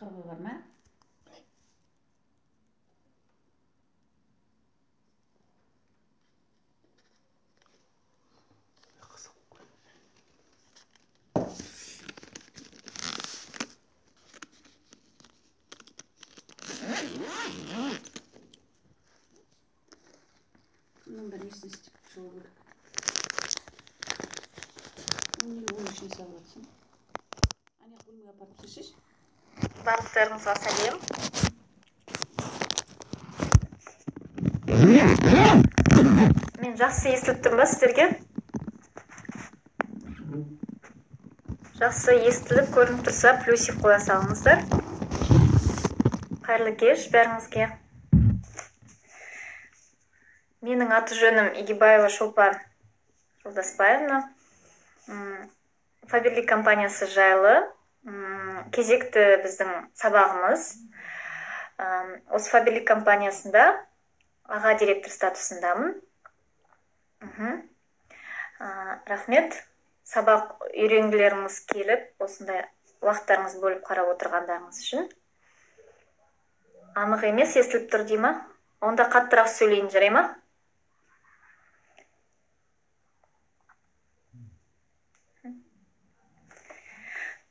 Тақырыбы бар ма? Мынаның бәрін несін істеп шығу керек? Неге оның ішіне салып жатсың? Ана бөлмеге апарып тасташы. Барлықтарыңызға сәлем. Мен жақсы естіліп тұрмын ба сіздерге? Жақсы естіліп көрініп тұрса, плюсик қоя салыңыздар. Қайырлы кеш бәріңізге. Менің аты жөнім Игибаева Шолпан Жолдасбаевна. Фаберлик компаниясы жайлы кезекті біздің сабағымыз. Осы Фаберлик компаниясында аға директор статусындамын. Рахмет. Сабақ үйренгілеріңіз келіп, осындай уақыттарыңызды бөліп қарап отырғандарыңыз үшін. Анық емес естіліп тұр дей ма? Онда қаттырақ сөйлейін, жарай ма?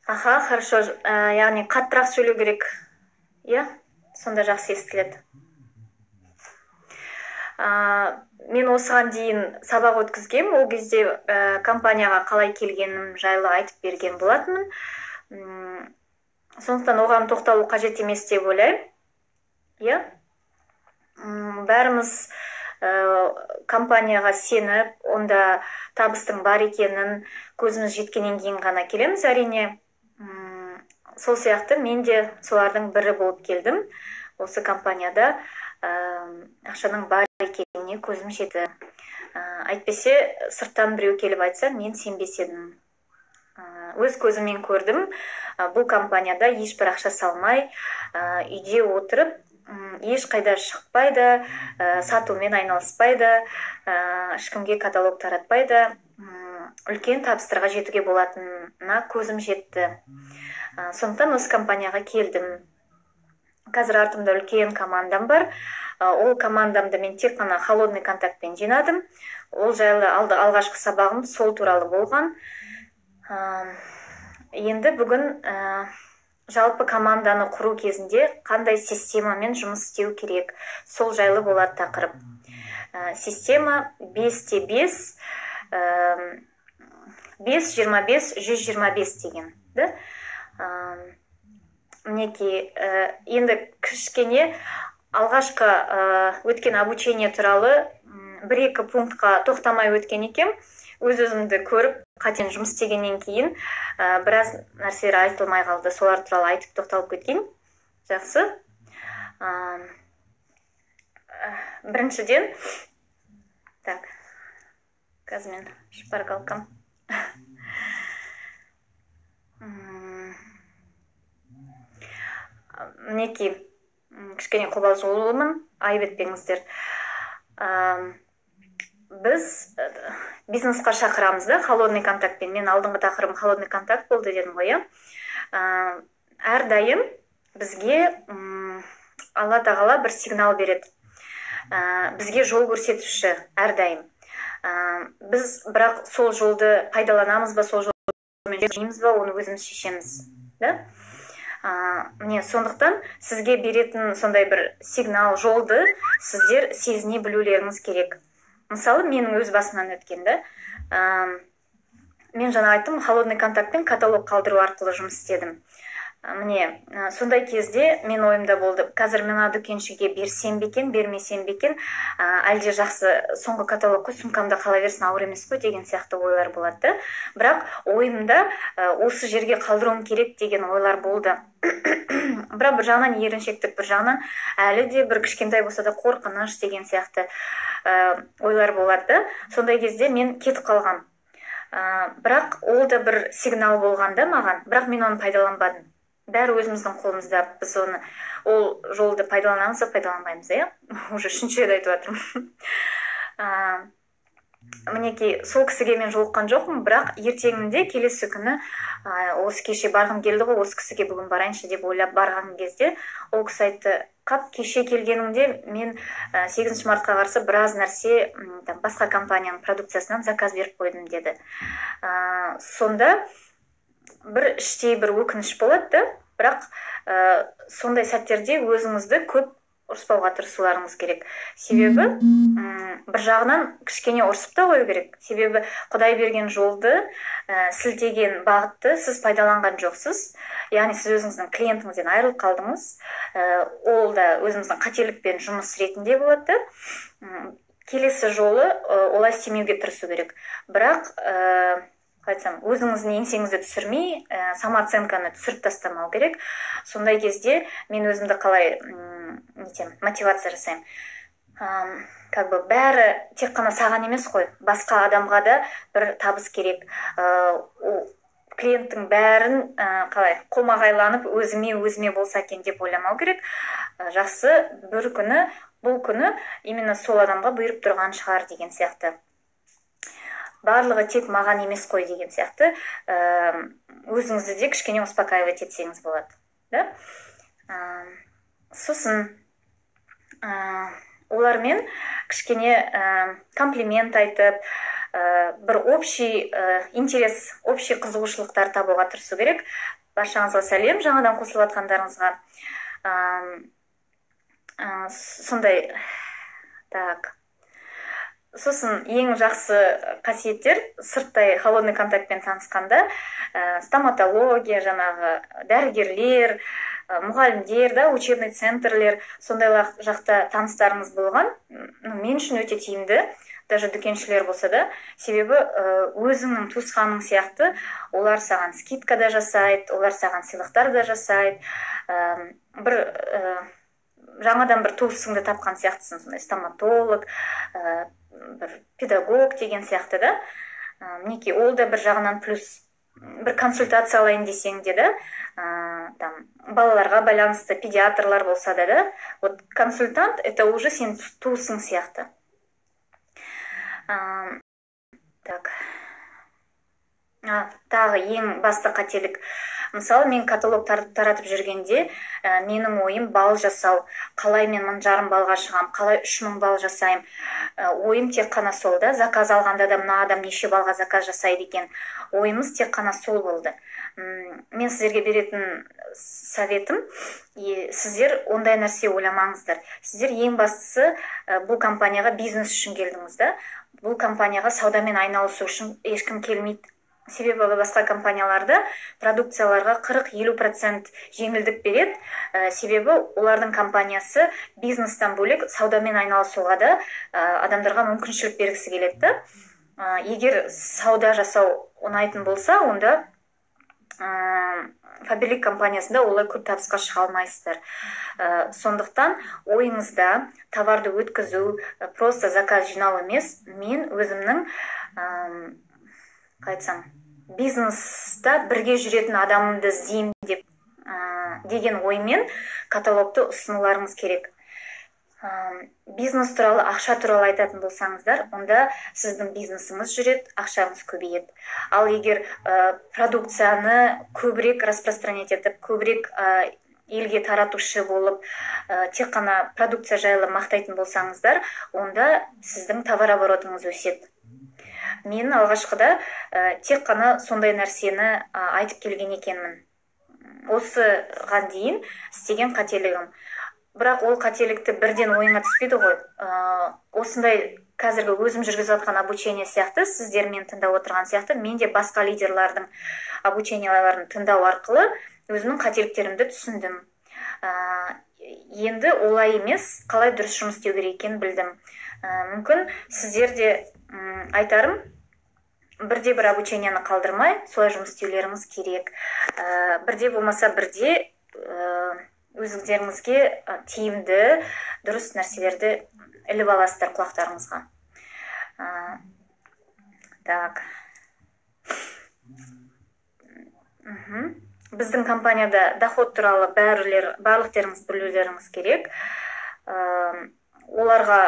Аха, хорошо. Яғни қаттырақ сөйлеу керек. Иә, сонда жақсы естіледі. Мен осыған дейін сабақ өткізгем, ол кезде компанияға қалай келгенім жайлы айтып берген болатынмын. Сондықтан оған тоқталу қажет емес деп ойлаймын. Иә? Бәріміз компанияға сеніп, онда табыстың бар екенін көзіміз жеткеннен кейін ғана келеміз, әрине. Сол сияқты мен де солардың бірі болып келдім. Осы компанияда ақшаның бар екеніне көзім жетті. Әйтпесе сырттан біреу келіп айтса, мен сенбес едім. Өз көзіммен көрдім. Бұл компанияда ешбір ақша салмай, үйде отырып, ешқайда шықпай да, сатумен айналыспай да, ешкімге каталог таратпай да, үлкен табыстарға жетуге болатынына көзім жетті. Сондықтан осы компанияға келдім. Қазір артымда үлкен командам бар. Ол командамды мен тек қана холодный контактпен жинадым. Ол жайлы алғашқы сабағым сол туралы болған. Енді бүгін жалпы команданы құру кезінде қандай системамен жұмыс істеу керек, сол жайлы болады тақырып. Система 5-5, 5, 25, 125 деген, да? Мінекей, енді кішкене алғашқы өткен обучение туралы бір-екі пунктқа тоқтамай өткен екем. Өз-өзімді көріп, қатен жұмыс істегеннен кейін біраз нәрселер айтылмай қалды. Солар туралы айтып тоқталып кетейін. Жақсы. Біріншіден, так, қазір мен шпаргалкам. Мінекей, кішкене қобалжулымын, айып етпеңіздер. Біз бизнесқа шақырамыз да, холодный контактпен. Мен алдыңғы тақырыбым холодный контакт болды дедім ғой, иә? Әрдайым бізге Алла тағала бір сигнал береді. Бізге жол көрсетуші әрдайым. Біз бірақ сол жолды пайдаланамыз ба, сол жолмен жүрмейміз ба, оны өзіміз шешеміз, да? Міне, сондықтан сізге беретін сондай бір сигнал, жолды сіздер сезіне білулеріңіз керек. Мысалы, менің өз басымнан өткен, да? Мен жаңа айттым, холодный контактпен каталог қалдыру арқылы жұмыс істедім. Міне, сондай кезде мен ойымда болды, қазір мына дүкеншіге берсем бе екен, бермесем бе екен, әлде жақсы соңғы каталог қой, сумкамда қала берсін, ауыр емес қой деген сияқты ойлар болады, да? Бірақ ойымда осы жерге қалдыруым керек деген ойлар болды. Бірақ бір жағынан еріншектік, бір жағынан әлі де бір кішкентай болса да қорқыныш деген сияқты ойлар болады, да? Сондай кезде мен кетіп қалғам. Бірақ ол да бір сигнал болған да маған, бірақ мен оны пайдаланбадым. Бәрі өзіміздің қолымызда, біз оны, ол жолды пайдаланамыз ба, пайдаланбаймыз, иә? Уже үшінші рет айтып жатырмын. Мінекей, сол кісіге мен жолыққан жоқпын, бірақ ертеңінде, келесі күні, осы кеше барғым келді ғой, осы кісіге бүгін барайыншы деп ойлап барған кезде, ол кісі айтты: «Қап, кеше келгеніңде мен 8 мартқа қарсы біраз нәрсе, там, басқа компанияның продукциясынан заказ беріп қойдым», — деді. Сонда бір іштей бір өкініш болады да, бірақ сондай сәттерде өзіңізді көп ұрыспауға тырысуларыңыз керек. Себебі бір жағынан кішкене ұрысып та қою керек, себебі Құдай берген жолды, сілтеген бағытты сіз пайдаланған жоқсыз, яғни сіз өзіңіздің клиентіңізден айырылып қалдыңыз. Ол да өзіміздің қателікпен жұмыс ретінде болады да. Келесі жолы олай істемеуге тырысу керек, бірақ қалай айтсам, өзіңіздің еңсеңізді түсірмей, самооценканы түсіріп тастамау керек. Сондай кезде мен өзімді қалай нетемін, мотивация жасаймын: как бы бәрі тек қана саған емес қой, басқа адамға да бір табыс керек. Клиенттің бәрін қалай қомағайланып, өзіме өзіме болса екен деп ойламау керек. Жақсы, бір күні, бұл күні именно сол адамға бұйырып тұрған шығар деген сияқты, барлығы тек маған емес қой деген сияқты, өзіңізді де кішкене успокаивать етсеңіз болады да. Сосын олармен кішкене комплимент айтып, бір общий интерес, общий қызығушылықтар табуға тырысу керек. Баршаңызға сәлем, жаңадан қосылып жатқандарыңызға. Сондай, так, сосын ең жақсы қасиеттер сырттай холодный контактпен танысқанда, стоматология, жаңағы дәрігерлер, мұғалімдер да, учебный центрлер, сондай жақта таныстарыңыз болған, мен үшін өте тиімді, даже дүкеншілер болса да, себебі өзіңнің туысқаның сияқты, олар саған скидка да жасайды, олар саған сыйлықтар да жасайды, бір жаңадан бір туысыңды тапқан сияқтысың, сондай стоматолог, бір педагог деген сияқты да. Мінекей, ол да бір жағынан плюс. Бір консультация алайын десең де да, там балаларға байланысты педиатрлар болса да, вот консультант — это уже сен туысың сияқты. Так, тағы ең басты қателік: мысалы, мен каталог таратып жүргенде, менің ойым балл жасау, қалай мен 1500 баллға шығам, қалай 3000 балл жасаймын, ойым тек қана сол да. Заказ алғанда да, мына адам неше баллға заказ жасайды екен, ойымыз тек қана сол болды. Мен сіздерге беретін советім: сіздер ондай нәрсе ойламаңыздар. Сіздер ең бастысы бұл компанияға бизнес үшін келдіңіз да, бұл компанияға саудамен айналысу үшін ешкім келмейді, себебі басқа компанияларда продукцияларға 40-50% жеңілдік береді, себебі олардың компаниясы бизнестен бөлек саудамен айналысуға да адамдарға мүмкіншілік бергісі келеді да. Егер сауда жасау ұнайтын болса, онда Фаберлик компаниясында олай көп табысқа шыға алмайсыздар. Сондықтан ойыңызда товарды өткізу, просто заказ жинау емес, мен өзімнің, қалай айтсам, бизнеста бірге жүретін адамымды іздеймін деп деген оймен каталогты ұсынуларыңыз керек. Бизнес туралы, ақша туралы айтатын болсаңыздар, онда сіздің бизнесіңіз жүреді, ақшаңыз көбейеді. Ал егер продукцияны көбірек распространять етіп, көбірек елге таратушы болып, тек қана продукция жайлы мақтайтын болсаңыздар, онда сіздің товарооборотыңыз өседі. Мен алғашқыда тек қана сондай нәрсені айтып келген екенмін, осыған дейін істеген қателігім. Бірақ ол қателікті бірден ойыңа түспейді ғой. Осындай қазіргі өзім жүргізіп жатқан обучение сияқты, сіздер мен тыңдап отырған сияқты, мен де басқа лидерлардың обученияларын тыңдау арқылы өзімнің қателіктерімді түсіндім. Енді олай емес, қалай дұрыс жұмыс істеу керек екенін білдім. Мүмкін сіздер де, айтарым, бірде бір обучениені қалдырмай солай жұмыс істеулеріңіз керек. Бірде болмаса бірде өздеріңізге тиімді, дұрыс нәрселерді іліп аласыздар құлақтарыңызға. Так, біздің компанияда доход туралы барлықтеріңіз білулеріңіз керек. Оларға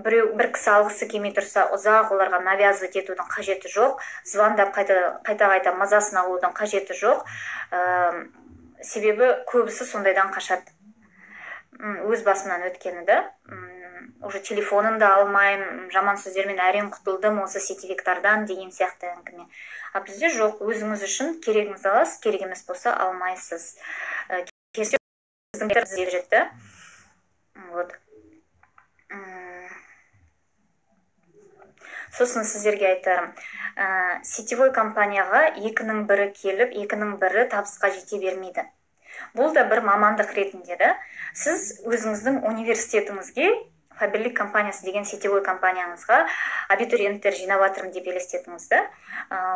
біреу, бір кісі алғысы келмей тұрса, ұзақ оларға навязывать етудің қажеті жоқ, звондап қайта қайта мазасын алудың қажеті жоқ. Себебі көбісі сондайдан қашады. Өз басымнан өткені да, уже телефонын да алмаймын, жаман сөздермен әрең құтылдым осы сетевиктардан деген сияқты әңгіме. А бізде жоқ, өзіңіз үшін керегіңізді аласыз, керек емес болса алмайсыз. Вот. Сосын сіздерге айтарым, сетевой компанияға екінің бірі келіп, екінің бірі табысқа жете бермейді. Бұл да бір мамандық ретінде да. Сіз өзіңіздің университетіңізге, Фаберлик компаниясы деген сетевой компанияңызға абитуриенттер жинап жатырмын деп елестетіңіз да.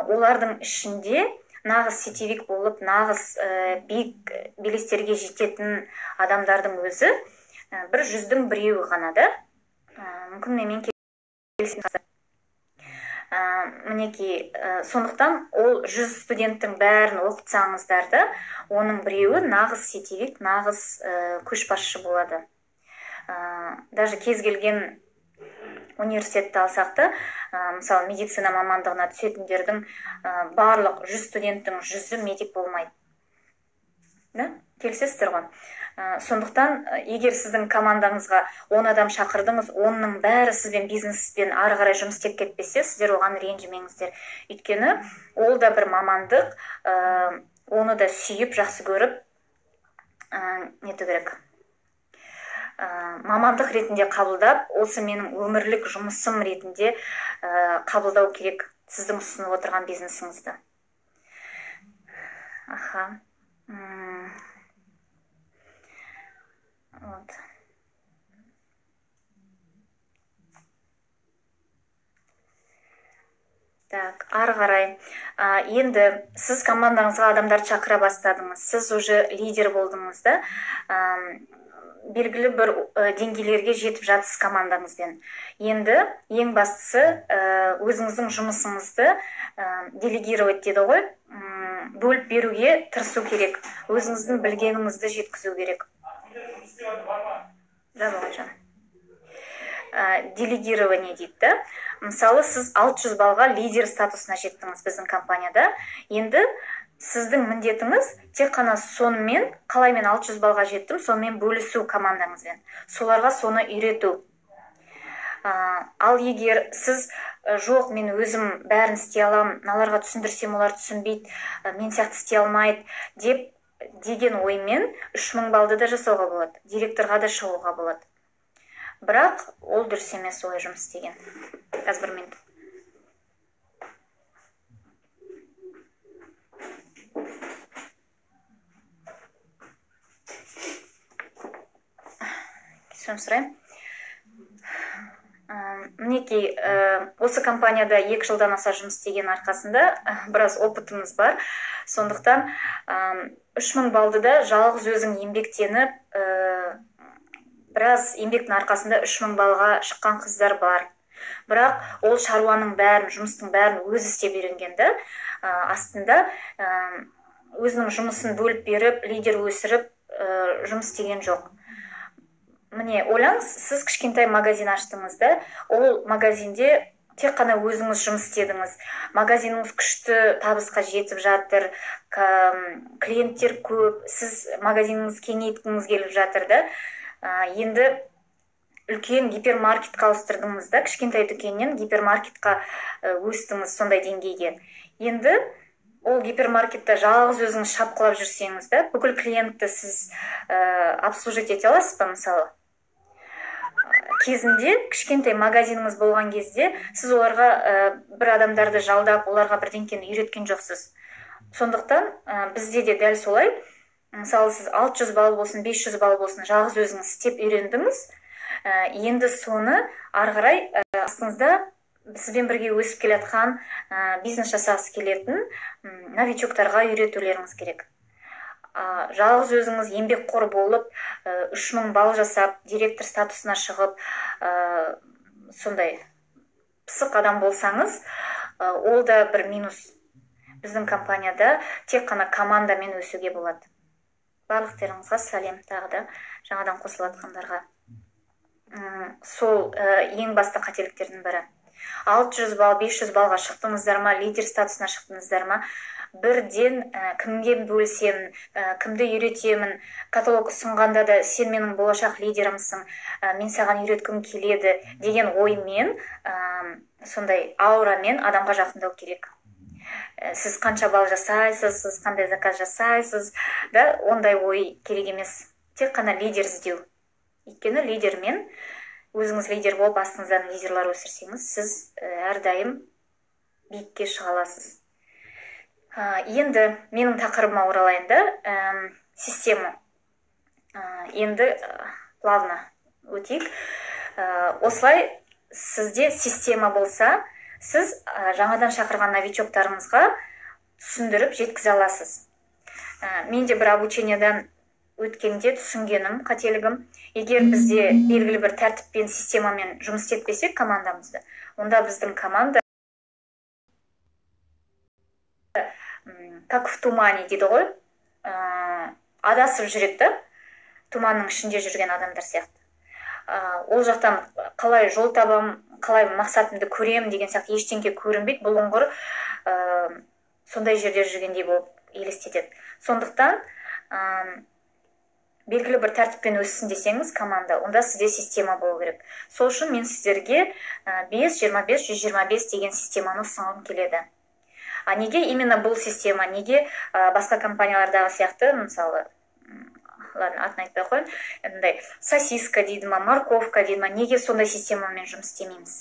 Олардың ішінде нағыз сетевик болып, нағыз биік белестерге жететін адамдардың өзі бір 100-дің біреуі ғана да. Мүмкін менімен келісесіз. Мінекей, сондықтан ол 100 студенттің бәрін оқытсаңыздар да, оның біреуі нағыз сетевик, нағыз көшбасшы болады. Даже кез келген университетті алсақ та, мысалы, медицина мамандығына түсетіндердің барлық 100 студенттің 100-і медик болмайды. Да? Келісесіздер ғой? Сондықтан егер сіздің командаңызға 10 адам шақырдыңыз, 10-ның бәрі сізбен бизнеспен ары қарай жұмыс істеп кетпесе, сіздер оған ренжімеңіздер. Өйткені ол да бір мамандық, оны да сүйіп, жақсы көріп, нету керек. Мамандық ретінде қабылдап, осы менің өмірлік жұмысым ретінде қабылдау керек сіздің ұсынып отырған бизнесіңізді. Аха. Вот. Так, ары қарай. Енді сіз командаңызға адамдарды шақыра бастадыңыз. Сіз уже лидер болдыңыз да. Белгілі бір деңгейлерге жетіп жатсыз командаңызбен. Енді ең бастысы өзіңіздің жұмысыңызды делегировать деді ғой, бөліп беруге тырысу керек. Өзіңіздің білгеніңізді жеткізу керек. Делегирование дейді да. Мысалы, сіз 600 балға лидер статусына жеттіңіз біздің компанияда. Енді сіздің міндетіңіз тек қана сонымен, қалай мен 600 балға жеттім, сонымен бөлісу командаңызбен. Соларға соны үйрету. Ал егер сіз жоқ, мен өзім бәрін істей аламын, мыналарға түсіндірсем олар түсінбейді, мен сияқты істей алмайды деп деген оймен 3000 балды да жасауға болады, директорға да шығуға болады. Бірақ ол дұрыс емес олай жұмыс істеген. Қазір бір минут. Кешірім сұраймын. Мінекей, осы компанияда 2 жылдан аса жұмыс істеген арқасында біраз опытымыз бар. Сондықтан 3000 балды да жалғыз өзің еңбектеніп, біраз еңбектің арқасында 3000 балға шыққан қыздар бар. Бірақ ол шаруаның бәрін, жұмыстың бәрін өзі істеп үйренген да, астында өзінің жұмысын бөліп беріп, лидер өсіріп, жұмыс істеген жоқ. Міне, ойлаңыз, сіз кішкентай магазин аштыңыз да, ол магазинде тек қана өзіңіз жұмыс істедіңіз. Магазиніңіз күшті табысқа жетіп жатыр, клиенттер көп, сіз магазиніңізді кеңейткіңіз келіп жатыр да. Енді үлкен гипермаркетқа ауыстырдыңыз да, кішкентай дүкеннен гипермаркетқа өстіңіз сондай деңгейге. Енді ол гипермаркетте жалғыз өзіңіз шапқылап жүрсеңіз да, бүкіл клиентті сіз обслужить ете аласыз ба, мысалы? Кезінде кішкентай магазиніңіз болған кезде сіз оларға бір адамдарды жалдап, оларға бірдеңкені үйреткен жоқсыз. Сондықтан бізде де дәл солай. Мысалы, сіз 600 балл болсын, 500 балл болсын, жалғыз өзіңіз істеп үйрендіңіз. Енді соны ары қарай астыңызда сізбен бірге өсіп келе жатқан, бизнес жасағысы келетін новичоктарға үйретулеріңіз керек. Жалғыз өзіңіз еңбекқор болып, 3000 балл жасап, директор статусына шығып, сондай пысық адам болсаңыз, ол да бір минус. Біздің компанияда тек қана командамен өсуге болады. Барлықтарыңызға сәлем, тағы да жаңадан қосылып жатқандарға. Сол ең басты қателіктердің бірі. 600 балл, 500 баллға шықтыңыздар ма, лидер статусына шықтыңыздар ма, бірден кімге бөлісемін, кімді үйретемін, каталог ұсынғанда да сен менің болашақ лидерімсің, мен саған үйреткім келеді деген оймен, сондай аурамен адамға жақындау керек. Сіз қанша балл жасайсыз, сіз қандай заказ жасайсыз, да, ондай ой керек емес. Тек қана лидер іздеу. Өйткені лидермен өзіңіз лидер болып астыңыздан лидерлар өсірсеңіз, сіз әрдайым биікке шыға аласыз. Енді менің тақырыбыма оралайын да, система. Енді плавно өтейік. Осылай сізде система болса, сіз жаңадан шақырған новичоктарыңызға түсіндіріп жеткізе аласыз. Мен де бір обучениедан өткенде түсінгенім, қателігім, егер бізде белгілі бір тәртіппен, системамен жұмыс істетпесек командамызды, онда біздің команда как в тумане дейді ғой, адасып жүреді да, тұманның ішінде жүрген адамдар сияқты. Ол жақтан қалай жол табам, қалай мақсатымды көрем деген сияқты ештеңе көрінбейді, бұлыңғыр сондай жерде жүргендей болып елестетеді. Сондықтан белгілі бір тәртіппен өссін десеңіз команда, онда сізде система болу керек. Сол үшін мен сіздерге 5, 25, 125 деген системаны ұсынғым келеді. А неге именно бұл система, неге басқа компаниялардағы сияқты, мысалы, ладно, атын айтпай қояйын, мындай сосиска дейді ма, морковка дейді ма, неге сондай системамен жұмыс істемейміз?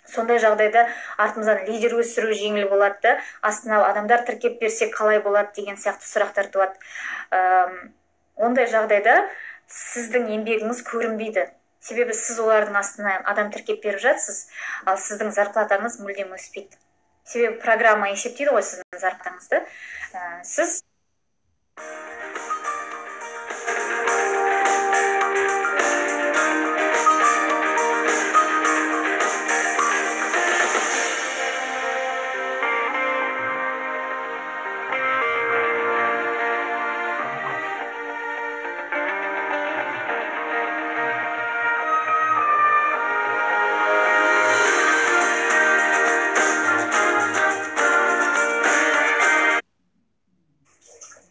Сондай жағдайда артымыздан лидер өсіру жеңіл болады да, астына адамдар тіркеп берсек қалай болады деген сияқты сұрақтар туады. Ондай жағдайда сіздің еңбегіңіз көрінбейді. Себебі сіз олардың астына адам тіркеп беріп жатсыз, ал сіздің зарплатаңыз мүлдем өспейді. Себебі программа есептейді ғой сіздің зарплатаңызды. Сіз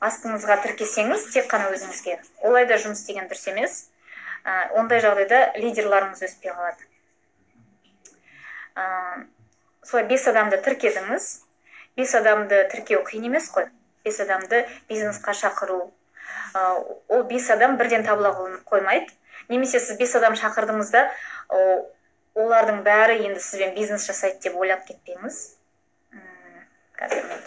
астыңызға тіркесеңіз, тек қана өзіңізге. Олай да жұмыс істеген дұрыс емес. Ондай жағдайда лидерларыңыз өспей қалады. Солай 5 адамды тіркедіңіз. 5 адамды тіркеу қиын емес қой. 5 адамды бизнесқа шақыру. Ол 5 адам бірден табыла қоймайды. Немесе сіз 5 адам шақырдыңыз да, олардың бәрі енді сізбен бизнес жасайды деп ойлап кетпеңіз. Қазір мен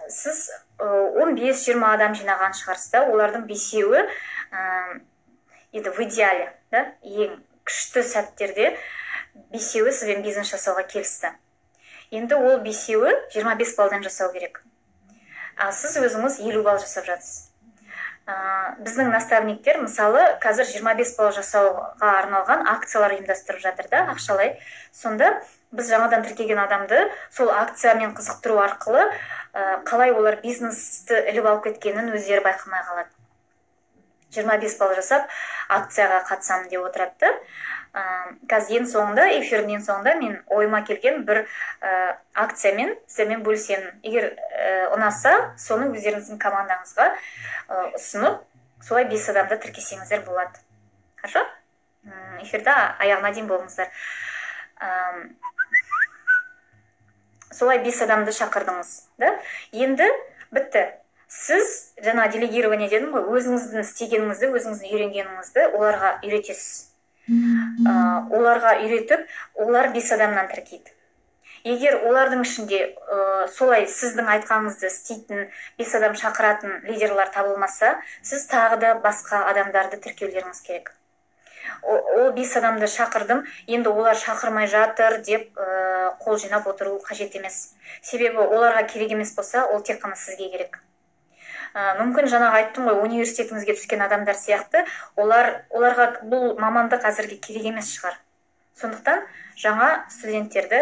сіз 15-20 адам жинаған шығарсыз да, олардың 5-еуі енді в идеале, да, ең күшті сәттерде 5-еуі сізбен бизнес жасауға келісті. Енді ол 5-еуі 25 балдан жасау керек. А сіз өзіңіз 50 балл жасап жатсыз. Біздің наставниктер, мысалы, қазір 25 балл жасауға арналған акциялар ұйымдастырып жатыр да, ақшалай. Сонда біз жаңадан тіркеген адамды сол акциямен қызықтыру арқылы қалай олар бизнесті іліп алып кеткенін өздері байқамай қалады. 25 балл жасап акцияға қатысамын деп отырады. Қазір ең соңында, эфирдің ең соңында мен ойыма келген бір акциямен сіздермен бөлісемін. Егер ұнаса, соны өздеріңіздің командаңызға ұсынып, солай 5 адамды тіркесеңіздер болады. Хорошо? Эфирді аяғына дейін болыңыздар. Солай 5 адамды шақырдыңыз, да? Енді бітті. Сіз жаңа делегирование дедім ғой, өзіңіздің істегеніңізді, өзіңіздің үйренгеніңізді оларға үйретесіз. Оларға үйретіп, олар 5 адамнан тіркейді. Егер олардың ішінде солай сіздің айтқаныңызды істейтін, 5 адам шақыратын лидерлар табылмаса, сіз тағы да басқа адамдарды тіркеулеріңіз керек. Ол 5 адамды шақырдым, енді олар шақырмай жатыр деп қол жинап отыру қажет емес. Себебі оларға керек емес болса, ол тек қана сізге керек. Мүмкін жаңағы айттым ғой, университетіңізге түскен адамдар сияқты, оларға бұл мамандық әзірге керек емес шығар. Сондықтан жаңа студенттерді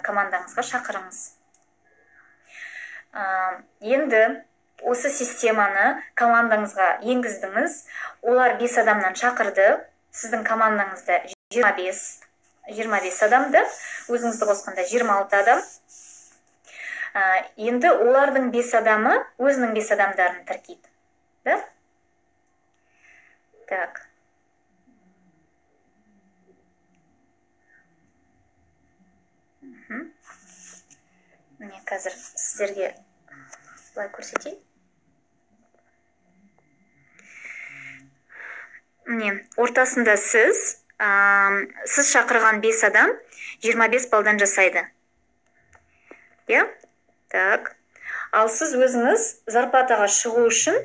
командаңызға шақырыңыз. Енді осы системаны командаңызға енгіздіңіз. Олар 5 адамнан шақырды. Сіздің командаңызда 25 адамды, өзіңізді қосқанда 26 адам. Енді олардың 5 адамы өзінің 5 адамдарын тіркейді. Да? Так. Міне қазір сіздерге былай көрсетейін. Міне, ортасында сіз шақырған 5 адам 25 балдан жасайды. Иә? Так. Ал сіз өзіңіз зарплатаға шығу үшін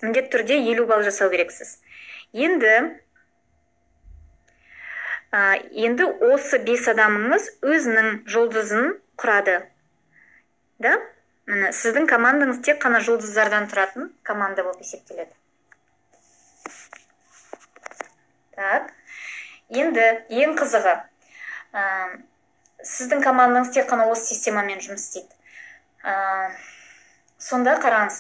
міндетті түрде 50 балл жасау керексіз. Енді осы 5 адамыңыз өзінің жұлдызын құрады. Да? Міне, сіздің командаңыз тек қана жұлдыздардан тұратын команда болып есептеледі. Так. Енді ең қызығы, сіздің командаңыз тек қана осы системамен жұмыс істейді. Сонда қараңыз,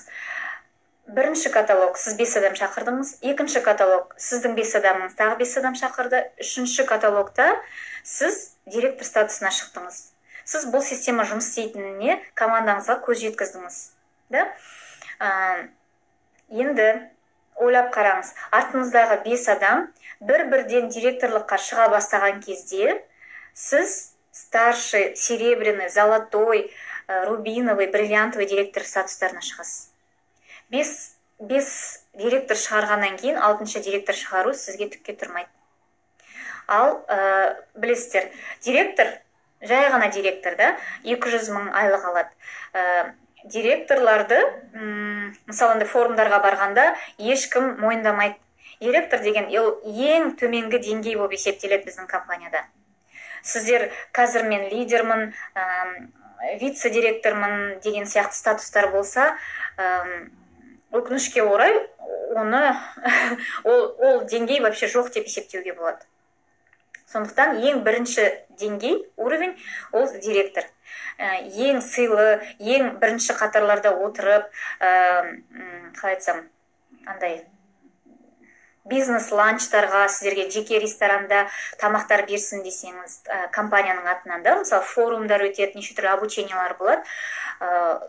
бірінші каталог сіз 5 адам шақырдыңыз, екінші каталог сіздің 5 адамыңыз тағы 5 адам шақырды, үшінші каталогта сіз директор статусына шықтыңыз. Сіз бұл система жұмыс істейтініне командаңызға көз жеткіздіңіз. Да? Енді ойлап қараңыз, артыңыздағы 5 адам бір-бірден директорлыққа шыға бастаған кезде сіз старший, серебряный, золотой, рубиновый, бриллиантовый директор статустарына шығасыз. 5 директор шығарғаннан кейін 6-шы директор шығару сізге түкке тұрмайды. Ал білесіздер, директор жай ғана директор, да, 200 мың айлық алады. Директорларды, мысалы, форумдарға барғанда ешкім мойындамайды. Директор деген ең төменгі деңгей болып есептеледі біздің компанияда. Сіздер қазір мен лидермін, вице-директормын деген сияқты статустар болса, өкінішке орай, оны ол деңгей вообще жоқ деп есептеуге болады. Сондықтан ең бірінші деңгей, уровень, ол директор. Ең сыйлы, ең бірінші қатарларда отырып, қалай айтсам, андай бизнес-ланчтарға, сіздерге жеке ресторанда тамақтар берсін десеңіз, компанияның атынан, да, мысалы, форумдар өтеді, неше түрлі обучениялар болады.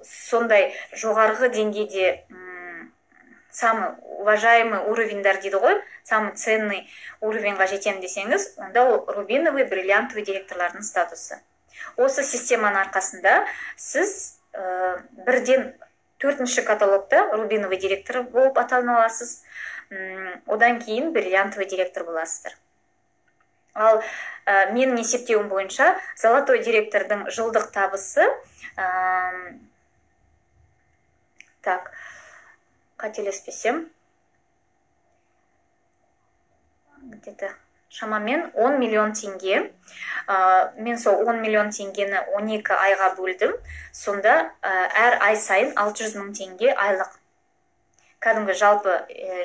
Сондай жоғарғы деңгейде самый уважаемый уровеньдар дейді ғой, самый ценный уровеньға жетем десеңіз, онда ол рубиновый, бриллиантовый директорлардың статусы. Осы системаның арқасында сіз бірден 4-ші каталогта рубиновый директор болып аталына аласыз, одан кейін бриллиантовый директор боласыздар. Ал менің есептеуім бойынша золотой директордың жылдық табысы, так, қателеспесем, где-то шамамен 10 миллион теңге. Мен сол 10 миллион теңгені 12 айға бөлдім. Сонда әр ай сайын 600 мың теңге айлық. Кәдімгі жалпы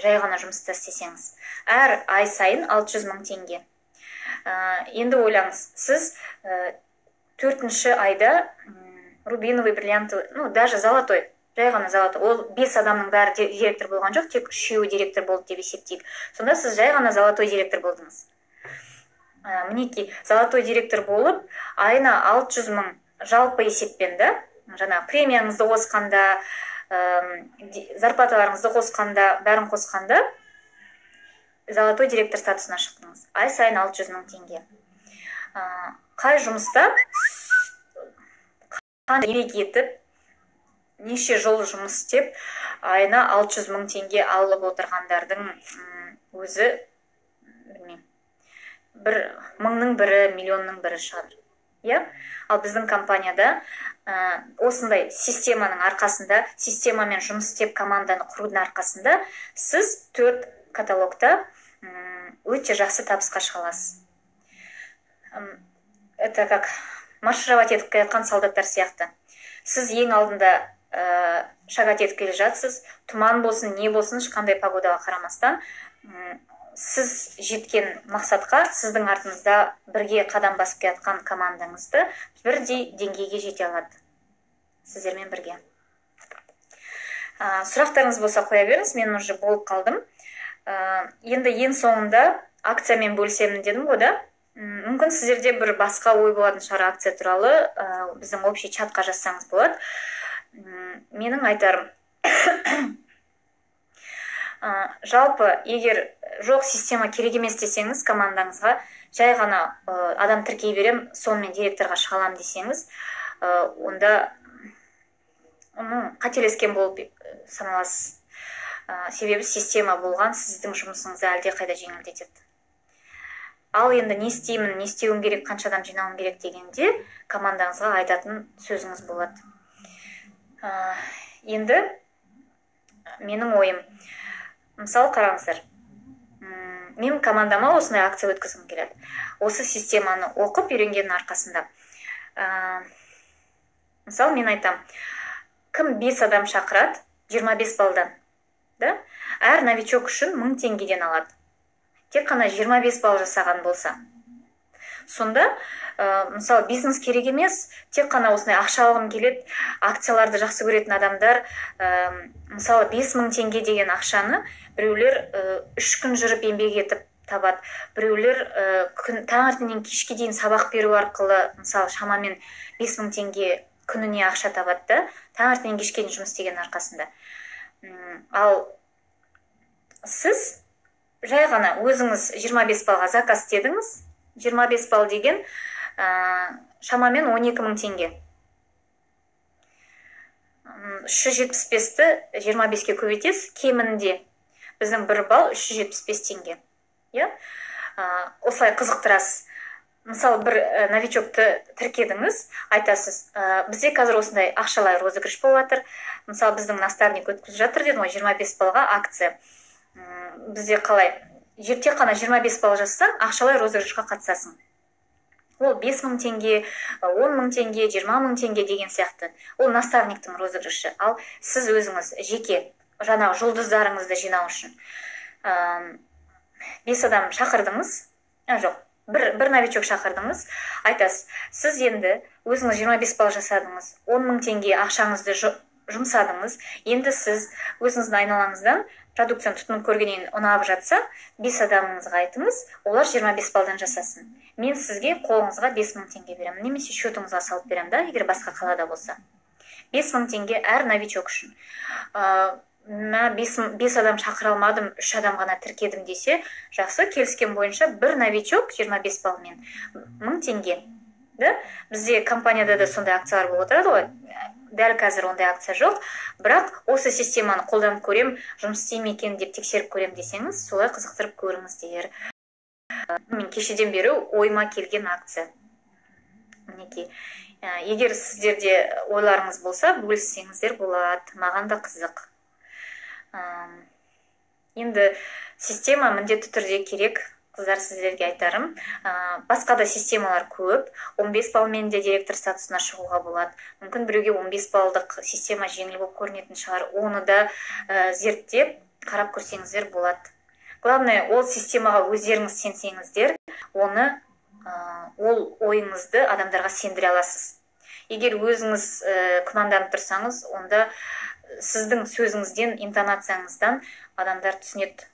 жай ғана жұмыста істесеңіз. Әр ай сайын 600 мың теңге. Енді ойлаңыз, сіз 4-ші айда рубиновый, бриллиантовый, ну, даже золотой, жай ғана золотой. Ол 5 адамның бәрі директор болған жоқ, тек 3-еуі директор болды деп есептейік. Сонда сіз жай ғана золотой директор болдыңыз. Мінекей, золотой директор болып, айына 600 мың жалпы есеппен, да, жаңа премияңызды қосқанда, зарплаталарыңызды қосқанда, бәрін қосқанда, золотой директор статусына шықтыңыз. Ай сайын 600 мың теңге. Қай жұмыста қандай еңбек етіп, неше жыл жұмыс істеп, айына 600 мың теңге алып отырғандардың өзі, білмеймін, бір мыңның бірі, миллионның бірі шығар. Иә? Ал біздің компанияда осындай системаның арқасында, системамен жұмыс істеп команданы құрудың арқасында сіз 4 каталогта өте жақсы табысқа шыға аласыз. Это как маршировать етіп келе жатқан солдаттар сияқты. Сіз ең алдында шагать етіп келе жатсыз, тұман болсын, не болсын, ешқандай погодаға қарамастан, Сіз жеткен мақсатқа сіздің артыңызда бірге қадам басып келатқан командаңызды бірдей деңгейге жете алады сіздермен бірге. Сұрақтарыңыз болса, қоя беріңіз, мен уже болып қалдым. Енді ең соңында акциямен бөлісемін дедім ғой да. Мүмкін, сіздерде бір басқа ой болатын шығар акция туралы, біздің общий чатқа жазсаңыз болады. Менің айтарым, жалпы егер жоқ, система керек емес десеңіз, командаңызға жай ғана адам тіркей берем, сонымен директорға шыға аламын десеңіз, онда, ну, қателескен болып саналасыз. Себебі система болған сіздің жұмысыңызды әлдеқайда жеңілдетеді. Ал енді не істеймін, не істеуім керек, қанша адам жинауым керек дегенде, командаңызға айтатын сөзіңіз болады. Енді менің ойым, мысалы, қараңыздар, мен командама осындай акция өткізгім келеді осы системаны оқып үйренгеннің арқасында. Мысалы, мен айтам: кім бес адам шақырады 25 балдан да, әр новичок үшін 1000 теңгеден алады, тек қана 25 балл жасаған болса. Сонда, мысалы, бизнес керек емес, тек қана осындай ақша алғым келеді, акцияларды жақсы көретін адамдар, мысалы, 5000 теңге деген ақшаны біреулер 3 күн жүріп еңбек етіп табады, біреулер күн таңертеңнен кешке дейін сабақ беру арқылы, мысалы, шамамен 5000 теңге күніне ақша табады да, таңертеңнен кешке дейін жұмыс істеген арқасында. Ал сіз жай ғана өзіңіз 25 баллға заказ істедіңіз. 25 балл деген шамамен 12 мың теңге. 375-ті 25-ке көбейтесіз. Кемінде біздің бір балл 375 теңге, иә. Осылай қызықтырасыз. Мысалы, бір новичокты тіркедіңіз, айтасыз: «Бізде қазір осындай ақшалай розыгрыш болып жатыр». Мысалы, біздің наставник өткізіп жатыр дедім ғой, 25 баллға акция. Бізде қалай? Тек қана 25 балл жазсаң, ақшалай розыгрышқа қатысасың. Ол 5000 теңге, 10 000 теңге, 20 000 теңге деген сияқты. Ол наставниктің розыгрышы. Ал сіз өзіңіз жеке жаңағы жұлдыздарыңызды жинау үшін бес адам шақырдыңыз, а, жоқ, бір новичок шақырдыңыз. Айтасыз: «Сіз енді өзіңіз 25 балл жасадыңыз, 10 000 теңге ақшаңызды жұмсадыңыз. Енді сіз өзіңіздің айналаңыздан продукцияны тұтынып көргеннен ұнап жатса, бес адамыңызға айтыңыз, олар 25 баллдан жасасын. Мен сізге қолыңызға 5000 теңге беремін немесе счетыңызға салып беремін да, егер басқа қалада болса». 5000 теңге әр новичок үшін. Мә, бес адам шақыра алмадым, үш адам ғана тіркедім десе, жақсы, келіскен бойынша бір новичок 25 баллмен 1000 теңге да. Бізде компанияда да сондай акциялар болып отырады ғой. Дәл қазір ондай акция жоқ, бірақ осы системаны қолданып көрем, жұмыс істей ме екен деп тексеріп көрем десеңіз, солай қызықтырып көріңіздер. Мен кешеден бері ойыма келген акция, мінекей. Егер сіздерде ойларыңыз болса, бөліссеңіздер болады, маған да қызық. Енді система міндетті түрде керек, қыздар, сіздерге айтарым. Басқа да системалар көп, 15 баллмен де директор статусына шығуға болады. Мүмкін, біреуге 15 баллдық система жеңіл болып көрінетін шығар, оны да зерттеп қарап көрсеңіздер болады. Главное, ол системаға өздеріңіз сенсеңіздер, оны, ол ойыңызды адамдарға сендіре аласыз. Егер өзіңіз күмәнданып тұрсаңыз, онда сіздің сөзіңізден, интонацияңыздан адамдар түсінеді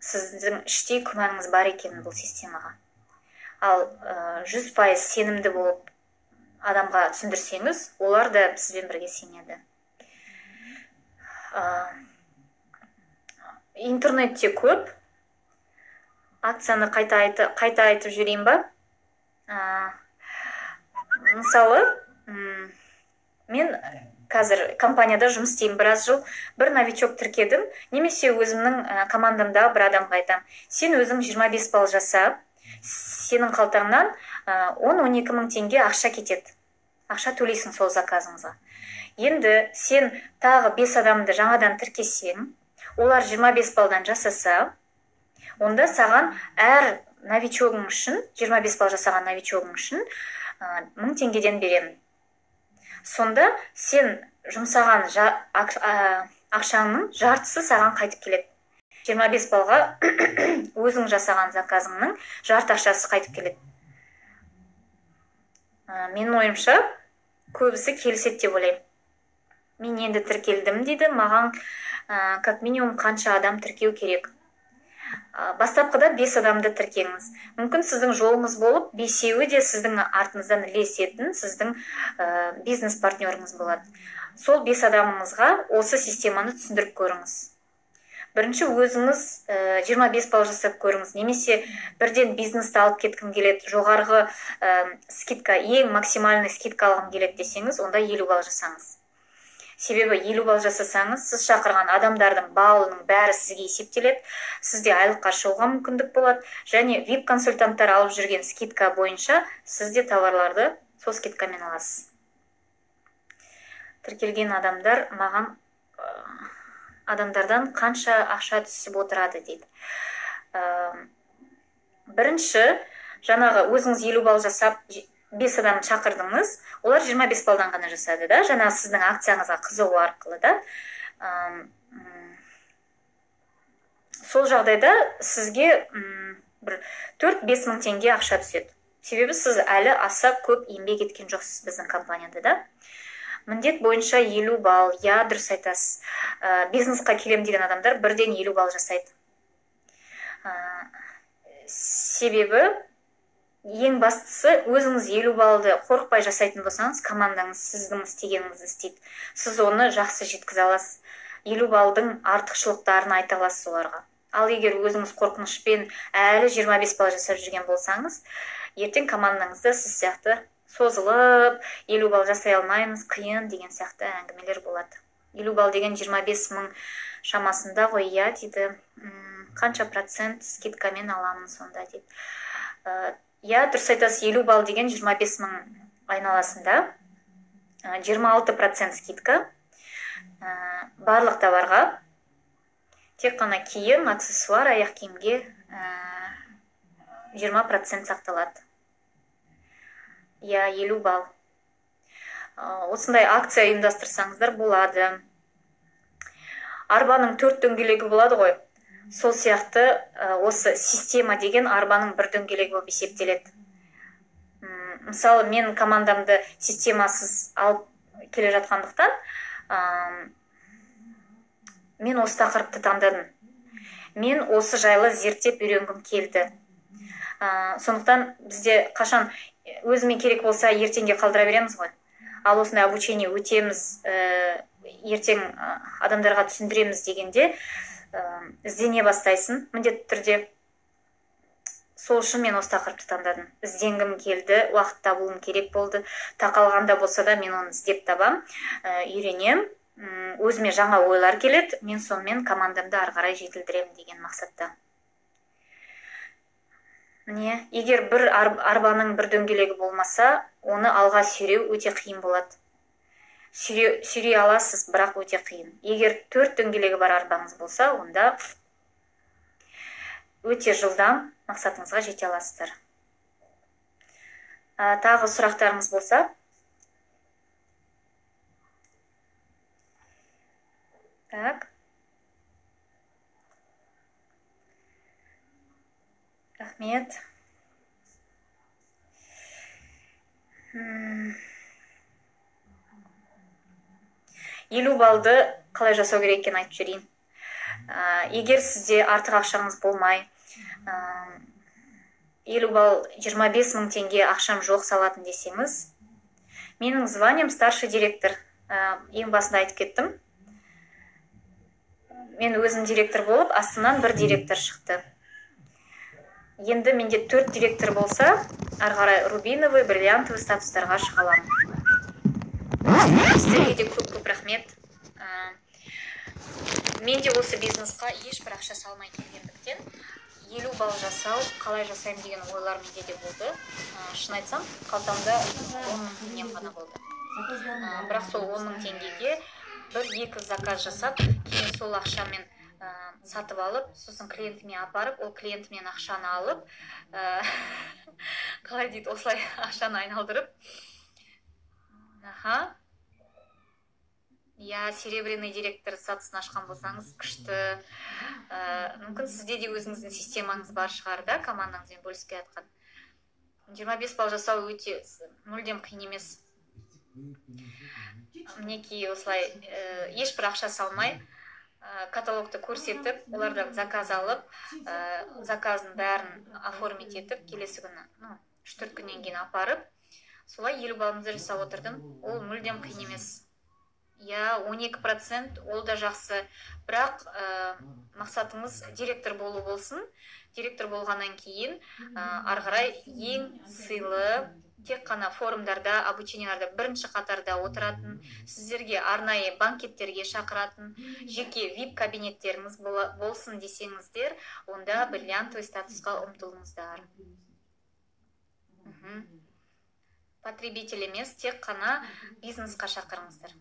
сіздің іштей күмәніңіз бар екенін бұл системаға. Ал 100% сенімді болып адамға түсіндірсеңіз, олар да сізбен бірге сенеді. Интернетте көп. Акцияны қайта айтып жіберейін ба? Мысалы, мен қазір компанияда жұмыс істеймін біраз жыл. Бір новичок тіркедім немесе өзімнің командамдағы бір адамға айтамын: «Сен өзің 25 балл жаса, сенің қалтаңнан 10-12 мың теңге ақша кетеді, ақша төлейсің сол заказыңызға. Енді сен тағы бес адамды жаңадан тіркесең, олар 25 баллдан жасаса, онда саған әр новичогың үшін, 25 балл жасаған новичогың үшін 1000 теңгеден беремін. Сонда сен жұмсаған ақшаңның жартысы саған қайтып келеді». 25 балға өзің жасаған заказыңның жарты ақшасы қайтып келеді. Менің ойымша, көбісі келіседі деп ойлаймын. Мен енді тіркелдім дейді, маған как минимум қанша адам тіркеу керек? Бастапқыда 5 адамды тіркеңіз. Мүмкін сіздің жолыңыз болып, 5-еуі де сіздің артыңыздан ілесетін, сіздің бизнес партнеріңіз болады. Сол 5 адамыңызға осы системаны түсіндіріп көріңіз. Бірінші өзіңіз 25 балл жасап көріңіз, немесе бірден бизнесті алып кеткім келеді, жоғарғы скидка, ең максимальный скидка алғым келеді десеңіз, онда 50 балл жасаңыз. Себебі 50 балл жасасаңыз, сіз шақырған адамдардың баллының бәрі сізге есептеледі, сізде айлыққа шығуға мүмкіндік болады, және VIP консультанттар алып жүрген скидка бойынша сіз де товарларды сол скидкамен аласыз. Тіркелген адамдар маған адамдардан қанша ақша түсіп отырады дейді. Бірінші, жаңағы өзіңіз 50 балл жасап 5 адам шақырдыңыз, олар 25 балдан ғана жасады да, жаңағы сіздің акцияңызға қызығу арқылы да. Сол жағдайда сізге бір 4-5 мың теңге ақша түседі. Себебі сіз әлі аса көп еңбек еткен жоқсыз біздің компанияда да. Міндет бойынша 50 балл, я дұрыс айтасыз. Бизнесқа келем деген адамдар бірден 50 балл жасайды. Себебі ең бастысы өзіңіз 50 баллды қорықпай жасайтын болсаңыз, командаңыз сіздің істегеніңізді істейді. Сіз оны жақсы жеткізе аласыз. 50 баллдың артықшылықтарын айта аласыз оларға. Ал егер өзіңіз қорқынышпен әлі 25 балл жасап жүрген болсаңыз, ертең командаңызда сіз сияқты созылып, 50 балл жасай алмаймыз, қиын деген сияқты әңгімелер болады. 50 балл деген 25 мың шамасында ғой, иә дейді. Қанша процент скидкамен аламын сонда дейді. Иә, дұрыс айтасыз, 50 балл деген 25 мың айналасында, 26% скидка барлық товарға, тек қана киім, аксессуар, аяқ киімге 20% сақталады. Иә, 50 балл. Осындай акция ұйымдастырсаңыздар болады. Арбаның 4 дөңгелегі болады ғой. Сол сияқты осы система деген арбаның бір дөңгелегі болып есептеледі. Мысалы, мен командамды системасыз алып келе жатқандықтан, мен осы тақырыпты таңдадым. Мен осы жайлы зерттеп үйренгім келді. Сондықтан бізде қашан өзіме керек болса ертеңге қалдыра береміз ғой. Ал осындай обучение өтеміз, ертең адамдарға түсіндіреміз дегенде іздене бастайсың міндетті түрде. Сол үшін мен осы тақырыпты таңдадым. Ізденгім келді, уақыт табуым керек болды. Тақалғанда болса да мен оны іздеп табам, үйренем, өзіме жаңа ойлар келеді, мен сонымен командамды ары қарай жетілдіремін деген мақсатта. Міне, егер бір арбаның бір дөңгелегі болмаса, оны алға сүйреу өте қиын болады. Сүйрей аласыз, бірақ өте қиын. Егер 4 дөңгелегі бар арбаңыз болса, онда өте жылдам мақсатыңызға жете аласыздар. Тағы сұрақтарыңыз болса? Так. Рахмет. 50 баллды қалай жасау керек екенін айтып жіберейін. Егер сізде артық ақшаңыз болмай, 50 балл 25 мың теңге ақшам жоқ салатын десеңіз, менің званием старший директор. Ең басында айтып кеттім. Мен өзім директор болып, астымнан бір директор шықты. Енді менде 4 директор болса, ары қарай рубиновый, бриллиантовый статустарға шыға аламын. Сіздерге де көп-көп рахмет. Мен де осы бизнесқа ешбір ақша салмай келгендіктен 50 балл жасау, қалай жасаймын деген ойлар менде де болды. Шын айтсам, қалтамда 10 мың теңгем ғана болды. Бірақ сол 10 мың теңгеге бір-екі заказ жасап, кейін сол ақшамен сатып алып, сосын клиентіме апарып, ол клиентімнен ақшаны алып, қалай дейді, осылай ақшаны айналдырып. Аха. Иә, серебряный директор статусын ашқан болсаңыз, күшті. Мүмкін сізде де өзіңіздің системаңыз бар шығар, да, командаңызбен бөліспей жатқан. 25 балл жасау өте мүлдем қиын емес. Мінекей осылай ешбір ақша салмай, каталогты көрсетіп, олардан заказ алып, заказын бәрін оформить етіп, келесі күні, 3-4 күннен кейін апарып, солай 50 баллымызды жасап отырдым. Ол мүлдем қиын емес. Иә, 12% ол да жақсы. Бірақ мақсатыңыз директор болу болсын. Директор болғаннан кейін ары қарай ең сыйлы, тек қана форумдарда, обученияларда бірінші қатарда отыратын, сіздерге арнайы банкеттерге шақыратын, жеке VIP кабинеттеріңіз болсын десеңіздер, онда бриллиантовый статусқа ұмтылыңыздар. Потребитель емес, тек қана бизнесқа шақырыңыздар.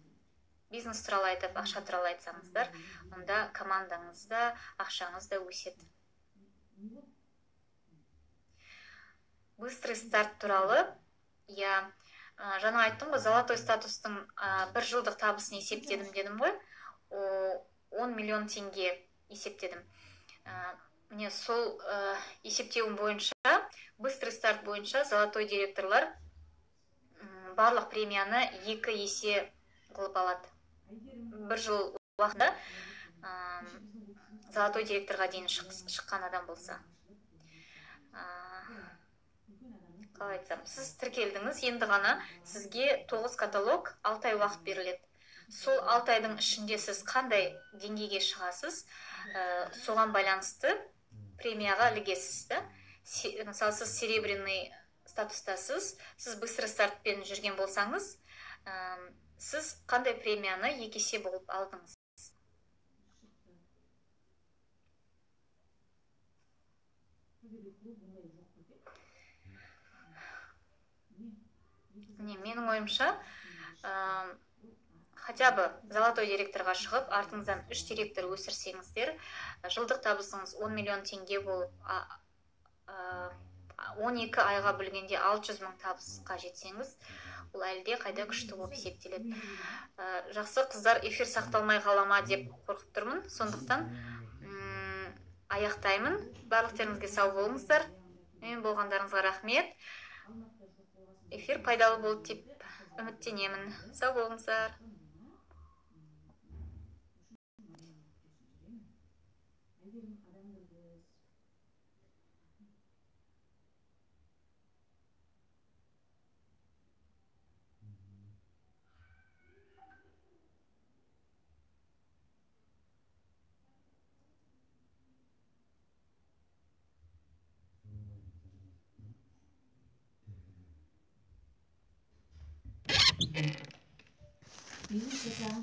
Бизнес туралы айтып, ақша туралы айтсаңыздар, онда командаңыз да, ақшаңыз да өседі. Быстрый старт туралы, иә, жаңа айттым ғой, золотой статустың бір жылдық табысын есептедім дедім ғой, 10 миллион теңге есептедім. Міне сол есептеуім бойынша, быстрый старт бойынша золотой директорлар барлық премияны 2 есе қылып алады. Бір жыл уақытында золотой директорға дейін шыққан адам болса. Қалай айтсам, сіз тіркелдіңіз, енді ғана сізге 9 каталог 6 ай уақыт беріледі. Сол 6 айдың ішінде сіз қандай деңгейге шығасыз, соған байланысты премияға ілігесіз, да? Мысалы, сіз серебряный статустасыз, сіз быстрый стартпен жүрген болсаңыз, сіз қандай премияны 2 есе болып алдыңыз? Міне, менің ойымша, хотя бы золотой директорға шығып, артыңыздан 3 директор өсірсеңіздер, жылдық табысыңыз 10 миллион теңге болып, 12 айға бөлгенде 600 мың табысқа жетсеңіз, ол әлде қайда күшті болып есептеледі. Жақсы, қыздар, эфир сақталмай қала ма деп қорқып тұрмын, сондықтан аяқтаймын. Барлықтарыңызға сау болыңыздар. Мен болғандарыңызға рахмет. Эфир пайдалы болды деп үміттенемін. Сау болыңыздар. Бизнес жасаған.